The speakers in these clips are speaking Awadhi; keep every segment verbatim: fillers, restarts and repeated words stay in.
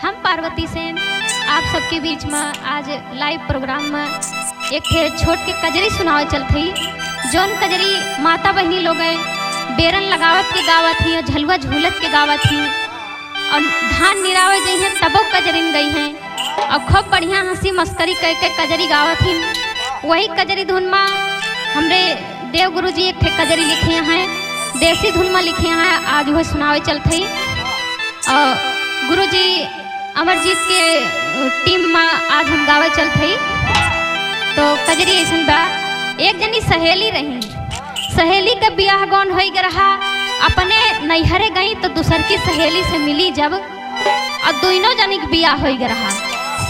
हम पार्वती सेन आप सबके बीच में आज live program में एक ठे छोट के कजरी सुनावे चलत हई, जौन कजरी माता बहिनी लोग बेरन लगावत के गावत ही और झलुआ झूलत के गावत ही और धान निरावे जइहें तबो कजरिन गइहें और खूब बढ़िया हँसी मस्करी कइ के कजरी गावत ही। वही कजरी धुन में हमरे देव गुरु जी एक ठे कजरी लिखे हैं, देसी धुन में लिखे हैं, आज वह सुनावे चलत हई। और गुरु जी अमरजीत के, अ, team में आज हम गावे चलत हई। तो कजरी अइसन बा, एक जनी सहेली रही, सहेली के बियाह गौन होई ग रहा, अपने नैहरे गई तो दूसर की सहेली से मिली जब, और दुइनो जनी के बियाह होई ग रहा।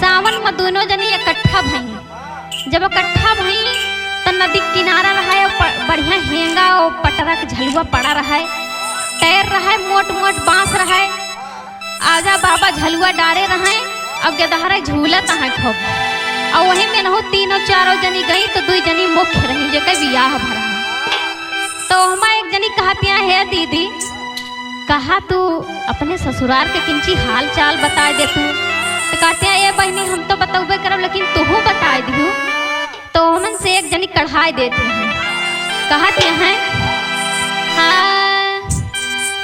सावन में दुइनो जनी इकट्ठा भई, जब इकट्ठा भई, त नदी किनारा रहे, प-, बढ़िया हेंगा और पटरा के झलुआ पड़ा रहे, टैर रहे, मोट मोट बाँस रहे। आजा बाबा झलुआ डारे रहे, और गेदहरा झूलत हैं खूब। और वही में नहो तीनों चारों जनी गई, तो दुई जनी मुख्य रही, जेकर बियाह भरा। तो हमा एक जनी कहतिया, "हे दीदी, कहा तू अपने ससुरार के किंची हाल चाल बताए दे तू।" तो कहतिया, "ए बहिनी, हम तो बतौबे करब, लेकिन तोहू बताए दिहू।" तो हमन से एक जनी कढ़ाई देती हैं, कहत हैं, हाँ,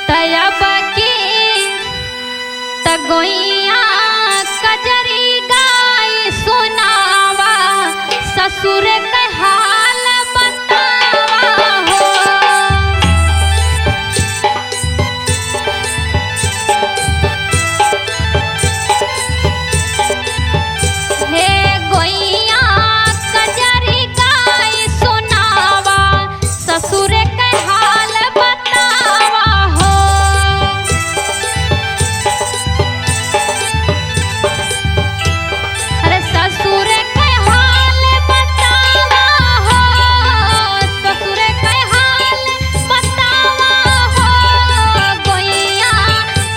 तयब की त गोइया कजरी गाई सुनावा, ससुर के हाल बतावा हो। हे गोइया कजरी गाई सुनावा, ससुर के हाल बतावा हो। अरे ससुर के हाल बतावा हो, ससुर के हाल बतावा हो, गोइया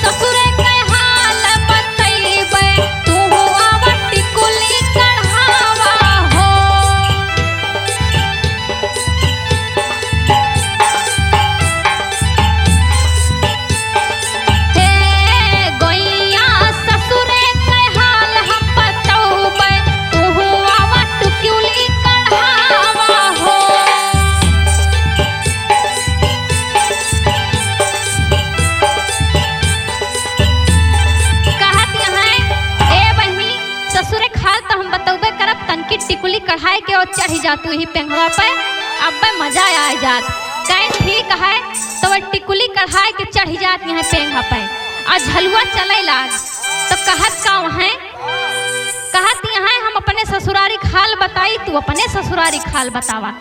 ससुर के हाल बतइबे, तू आवा टिकुली कढ़ावा हो। हे गोइया ससुरे के हाल हम बतौबे, तू आवा टुकुली कढ़ावा हो। कहत हैं, ए बहिनी, ससुरे के हाल त हम बतौबे करब, तनकी टिकुली कढ़ाई के और चढ़ी जा तू ही पेंघवा पे, अब्बे मजा आ जात। कहें ठीक है, तो वह टिकुली कढ़ाई के चढ़ी जात हैं पेंघा पे, आ झलुआ चले लाग, तो कहत का हैं, कहत हैं, हम अपने ससुरारी के हाल बताई, तू अपने ससुरारी के हाल बतावा।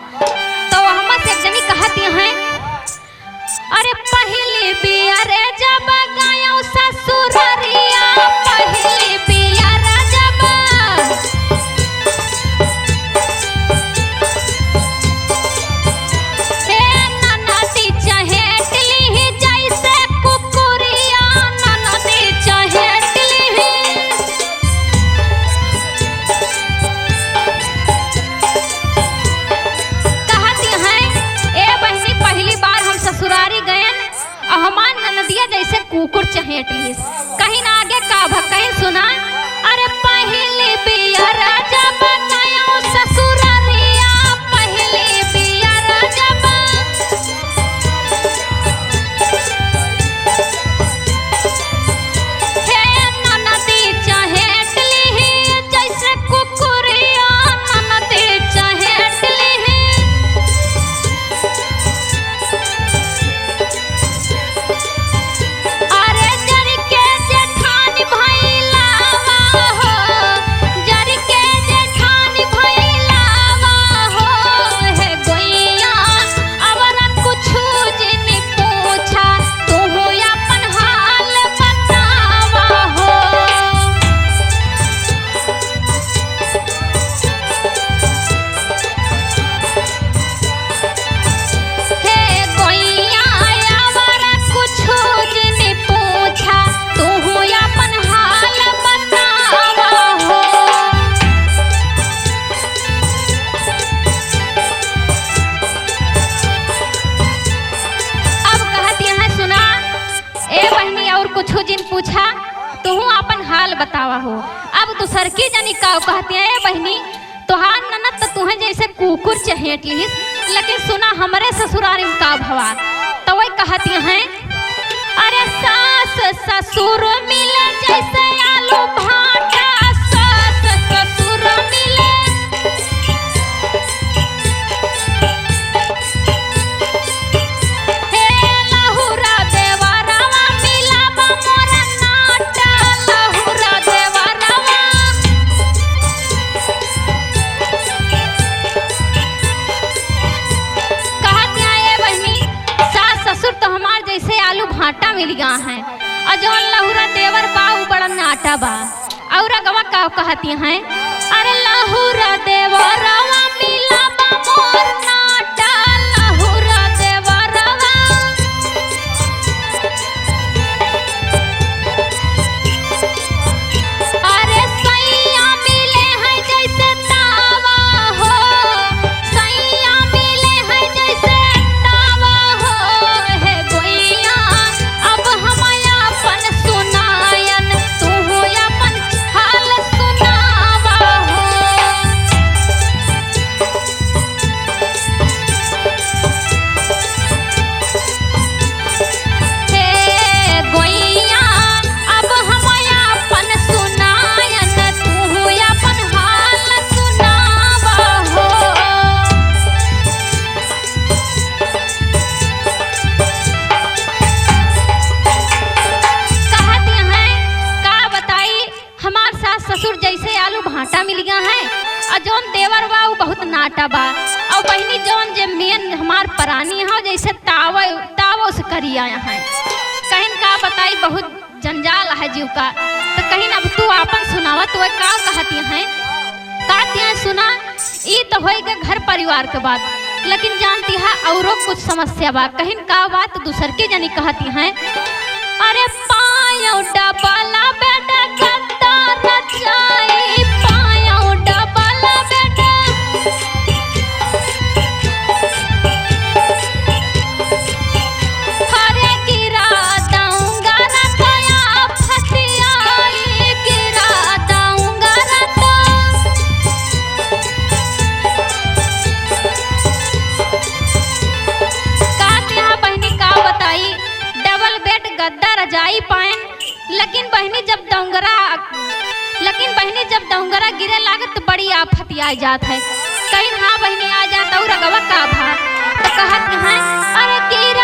तो वहमा से एक जनी कहत हैं, अरे पहली बिया रे जब गयो ससुररिया, पहली बिया रे जब। हे ननदी चहेट लिही जैसे कुकुरिया, ननदी चहेट लिही। कहत हैं, ए बहिनी, पहली बार हम ससुरारी गयन, अउर हमार ननदिया जैसे कुकुर चहेट लिहिस। कहिन आगे का भा, कहिन सुना। अरे पहली बिया राजा बनायो ससुरारिया, पहली बिया राजा बा-, हे ननदी चहेट लिही जैसे कुकुरिया, ननदी चहेट लिही। अरे जर के जेठान भइलावा हो, जर के जेठान भइलावा हो, हे गोइया, अवरा कुछु जिन पूछा, तुहु अपन हाल बतावा हो। हे गोइया आवर कुछु जिन पूछा, तुहु अपन हाल बतावा हो। अब कहत हैं सुना, ए बहिनी, और कुछु जिन पूछा, तुहूँ आपन हाल बतावा हो। अब दूसर की जनी का कहती है, ए बहिनी, तोहार ननद तो तुहें जैसे कुकुर चहेट लिहिस, लेकिन सुना हमरे ससुरारी में का भवा। तो वही कहती हैं, अरे सास ससुर मिले जैसे आलू भाटा, सास ससुर मिले। हे लहुरा देवरवा मिलावा मोर नाटा, लहुरा देवरवा। कहत यहाँ ए बहिनी, सास ससुर तो हमार जैसे आलू भाटा मिल गया है, और जौन लहुरा देवर बा उ बड़ा नाटा बा। और अगवा का कहती हैं, अरे लहुरा देवरवा मिलावा मोर नाटा, लहुरा देवरवा। अरे सैया मिले हैं जैसे तावा हो, सैया मिले हैं जैसे तावा हो, हे गोइया, अब हम आपन सुनायन, तू अपन हाल सुनावा हो। हे गोइया, अब हम आपन सुनायन, तू अपन हाल सुनावा हो। कहत हैं, का बताई, हमार सास ससुर जैसे आलू भाटा मिल गया है, और जौन देवर बा उ बहुत नाटा बा, और बहिनी जौन जे मेन हमार परानी है जैसे तावे तावो से करिया है। कहिन का बताई, बहुत जंजाल है जीव का। तो कहिन अब तू आपन सुनावा, तू का कहती हैं, कहती हैं सुना। ई तो होई गए घर परिवार के बात, लेकिन जानती है औरो कुछ समस्या बा। कहिन का बात दूसर की जनी कहती हैं, अरे पायो डबल बेड गद्दा रजाई, पायो डबल बेड। अरे गिरा दौंगा रतया फतियाई, गिरा दौंगा रतया। का किया बहिनी, का बताई, डबल बेड गद्दा रजाई पाएन, लेकिन बहिनी जब दौंगरा, लेकिन बहिनी जब दौंगरा गिरे लागत तो बड़ी आफत आ जात है। कहिन हाँ बहिनी आ जात, और अगवा का भा? तो कहत हैं, अरे गिरा